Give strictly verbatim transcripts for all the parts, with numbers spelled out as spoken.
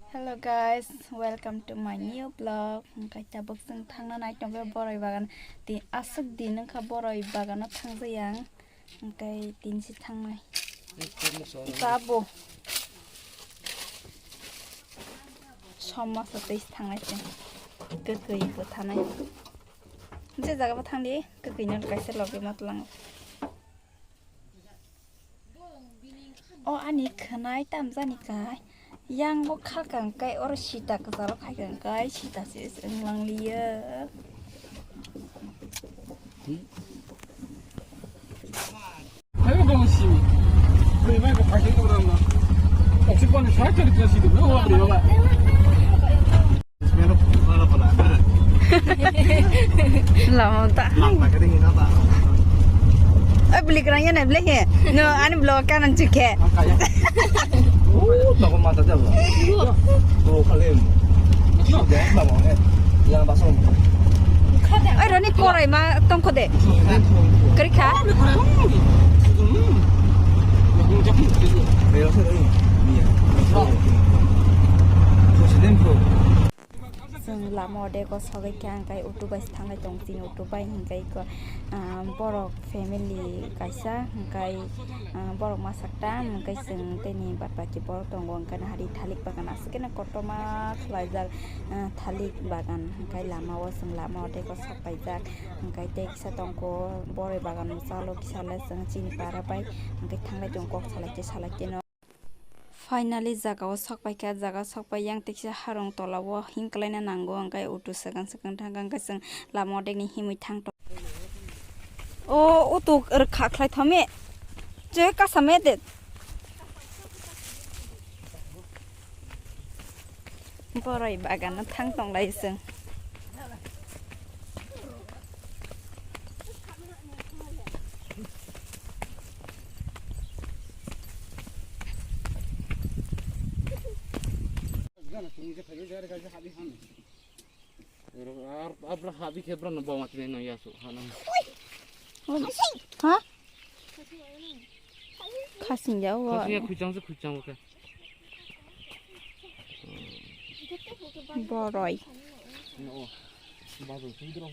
Hello guys, welcome to my new vlog. Hwnkhe tabuk chwng thangna nai tongkhe boroi bagan. Di aswk din wngkha boroi bagano thangjak yang. Hwnkhe din se thangnai. Tabo. Somma sa tei thangnai se. Kwkhwi bo thanai. Je jaga bo thangdi, kwkhwi no kaisa logi matlang. O ani khwnai tamjani kai. Yang bo khakang kai oro sita kwcharo khaikang kai sita se wnglang liya. Lama ta. Oi, beli kerangnya nih, beli he. No, ani blok kanan cek he. Oi, Roni korai ma tongkho de. Kerikha. Chwng lama o dego sogwi khe ang kai auto bai thanglai tong chini auto bai hwnkhe iko, ah, borok family kaisa hwnkhe, ah, borok masa tam hwnkhe chwng tini bad baki borok tongo hwnkhe hari thalik bagan aswk kheno kotorma khlaijak, ah, thalik bagan hwnkhe lama o chwng lama o dego sok paijak hwnkhe tei kisa tongkho boroi bagan mwchalo kisa le chwng chini para bai hwnkhe thanglai tong kok salai tei salai tino. Finally, jaga o sok paikha, jaga o sok pai yang tekisa harung tola o hing kwlaina nango, hwnkhe auto swkang swkang thangkha, hwnkhe chwng lama o degni himwi thang tong. O auto rwkha khlai thome, je kasa me de. Boroi bagan o thang tong lai chwng. Ar abra habi kebra no boma tine no yasu hana. Ha? Khasing ya wa. Khasing ya khuchang se khuchang ke. Boroi. No. Babu sindro.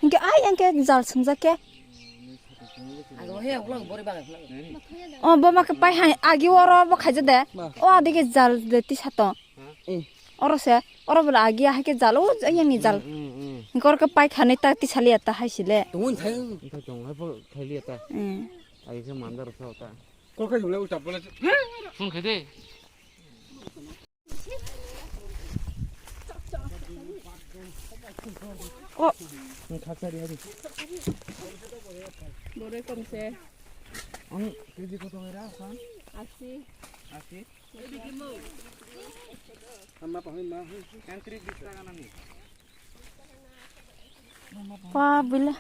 Hingke ai hingke jal sumjak ke. O boma ke pai hai agi oro bo khaija de. O adike jal de tisa to. Oro se, oro bole agi ahai ke jal, o yang ni jal. Hingke oro ke pai khani ta tisa liya ta hai sile. Tungui thai. Ita tong hai po khai liya ta. Agi ke mandar sa ta. Kok khai jule uta bole. Phone khai de. Ko. Boroi komse. Ang keji koto ngira san? Asi. Asi. Ama pahoi ma. Yang kiri bisa kan ani. Pa bila.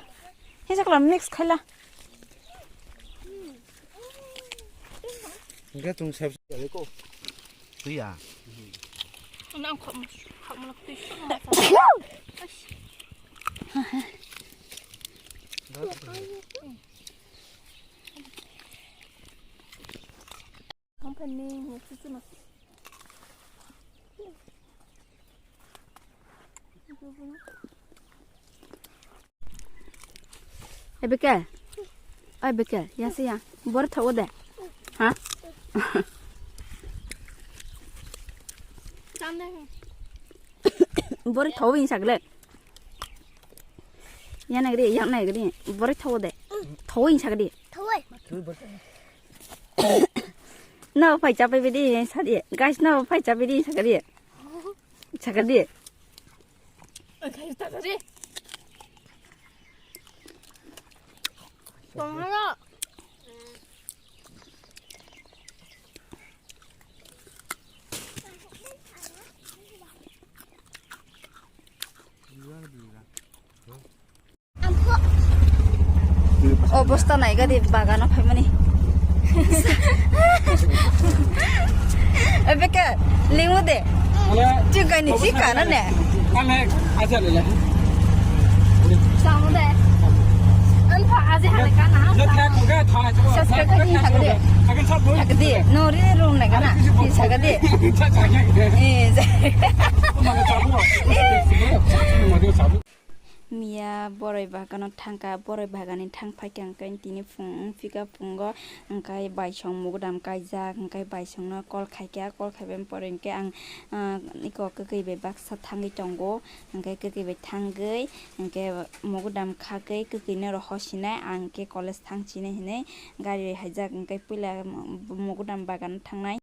Hisa kala mix khaila. Hingke chwng sep ko. Tuya. Nang kham kham lak tui. Company ni chuchu no. Ebeke. Ai beke, ya se ya. Bor thawo de. Ha? Bor thawo in sagle. Ya nagri, ya nagri. Bor thawo de. Thawo in sagdi. Thawo. No phai chapai bidi sadi. Guys, no phai chapai di sagdi. Sagdi. Obosta nai gadi bagano phaimani. Ebeke lingu de. Chikani chikana ne. Ane aja lele. Samu de. Anpha Subscribe khe thagdi. Thagdi. No ri room na gana. Thagdi. Eh, miya boroi bagano thangka, boroi bagani thang phaikha, hwnkhe tini phung phika phungo hwnkhe baisong mugudam kaijak, hwnkhe baisongno call khaikha, call khaibai pore hwnkhe ang, ah, iko kwkwi bai baksa thangwi tongo, hwnkhe kwkwi bai thangwi hwnkhe mugudam khagwi kwkwino rw hosinai, ang khe college thang sinai hinwi gari rwi haijak, hwnkhe puila mugudam bagano thangnai.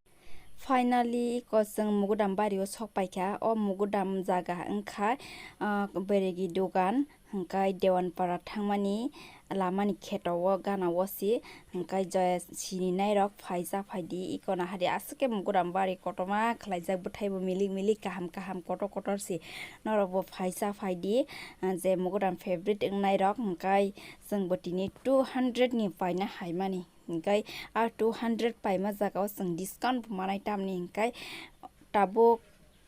Finally, iko chwng Mugudam bario sok paikha. O Mugudam jaga wngkha, ah, beregi dogan, hwnkhe Dewanpara thangmani lamani kheto o gana o si, hwnkhe je sini nairok phaisa phaidi, iko nahadi aswk khe Mugudam bari kotorma khlaijak, bwthaibo milik milik, kaham kaham, kotor kotor si. Norokbo phaisa phaidi, ah, je Mugudam favorite wngnairok, hwnkhe chwngbo tini two hundred ni paina haimani. Hwnkhe a two hundred paima jaga o chwng discount bo manai, tamni hwnkhe tabuk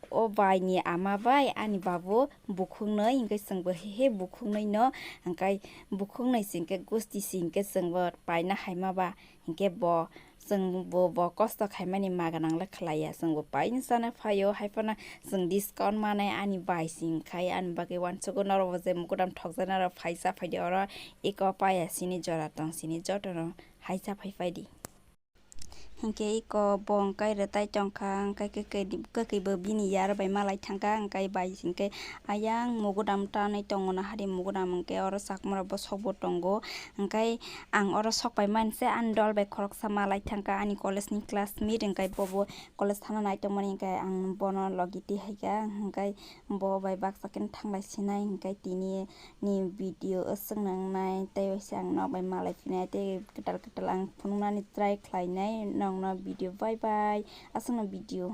o bai ni ama bai ani babu bukhuknwi, hwnkhe chwngbo he he bukhuknwi no, hwnkhe bukhuknwi se hwnkhe gusti se hwnkhe chwngbo paina haima ba, hwnkhe bo chwngbo bo kosto khaimani ma gwnang le khlaiya, chwngbo paina chana phaio, haiphano chwng discount manai ani bai se hwnkhe ani bagwi uansukgo norokbo je Mugudam thokjaknai rok phaisa phaidi oro. Iko paya sini jora tong sini jotono haisa phai phaidi. Hinkhe iko bo hwnkhe rwtai tongkha, hwnkhe kwkwi, kwkwi bo bini yar bai malai thangkha, hwnkhe bai hinkhe ayang Mugudam tanwi tongo, nahadi Mugudam hwnkhe oro chakmara bwsok bo tongo. Hwnkhe ang oro sok pai mani se ani dol bai khoroksa malai thangkha, ani college ni classmate, hwnkhe bobo college thana nai tongmani, hwnkhe ang bono logi twi haikha, hwnkhe bo bai baksa khe thanglai sinai, hwnkhe tini ni video aswk nangnai, tei waisa ang nok bai malai phinai, tei kwtal kwtal ang phunuknani try khlainai nokno video. Bye bye, aswkno video.